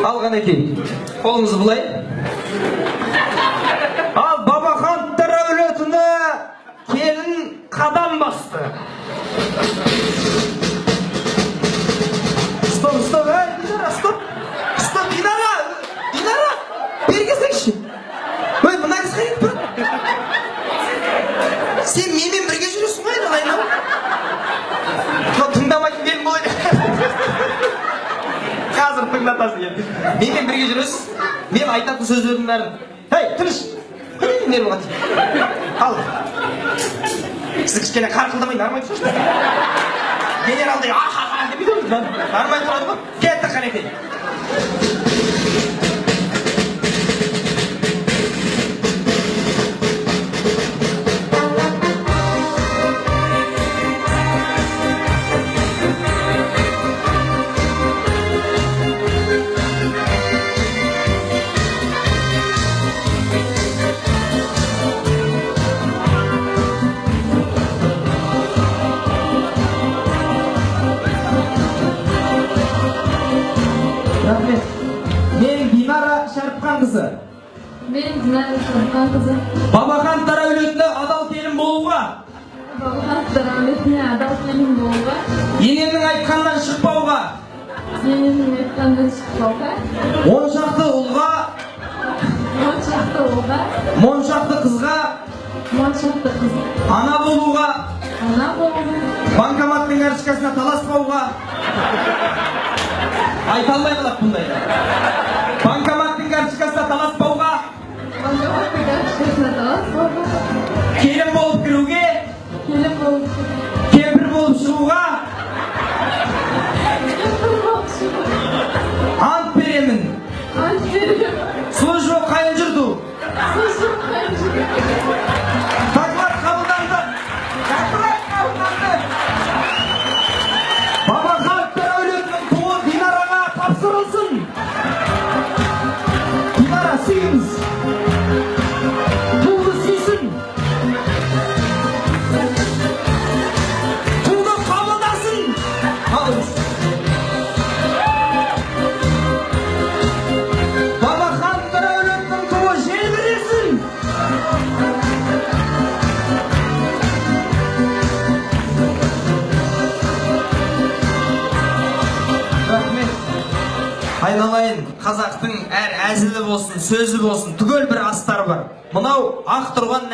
Ал, қанекей, қолыңызды былай. Ал, Бабахановтар әулетіне келін қадам басты. Стоп, стоп, ей, Динара, стоп, стоп, Динара, Динара, бері келсеңші. Ой, мына қыз қайда кетіп барады? Сен менімен бірге жүресің ғой, айналайын ау. Мынау тыңдамайтын келін болады. Қазір тыңдатасың енді. Менімен бірге жүресіз. Мен айтатын сөздердің бәрін. Ей, тыныш. Нервыға тиіп. Ал. Сіз кішкене қарқылдамай нормально тұрсаңшы. Генералдай ахаха деп бүйтіп нормально тұрады ғой. Кеттік, қанекей. Рахмет. Мен, Динара Шәріпханқызы. Мен, Динара Шәріпханқызы. Бабахановтар әулетіне адал келін болуға, Бабахановтар әулетіне адал келін болуға, енемнің айтқанынан шықпауға, енемнің айтқанынан шықпауға, 10 шақты ұлға, 10 шақты ұлға, моншақты қызға 10 шақты қыз ана болуға, ана болуға, банкоматтың карточкасына таласпауға, айта алмай қалады бұндайда, банкоматтың карточкасына таласпауға, банкоматтың карточкасына таласпауға, келін болып кіруге, келін болып кемпір болып шығуға кемпір болып шығуға ант беремін. Ант беремін. Служу қайын жұрту. Служу қайын жұрту. Доклад қабылданды. Доклад қабылданды. Бабахановтар әулетінің туы Динараға тапсырылсын. Динара, сүйіңіз. Туды сүйсін. Туды қабылдасын. Алыңыз. Бабахановтар әулетінің туы желбіресін. Рахмет. Айналайын, қазақтың әр әзілі болсын, сөзі болсын, түгел бір астар бар. Мынау ақ тұрған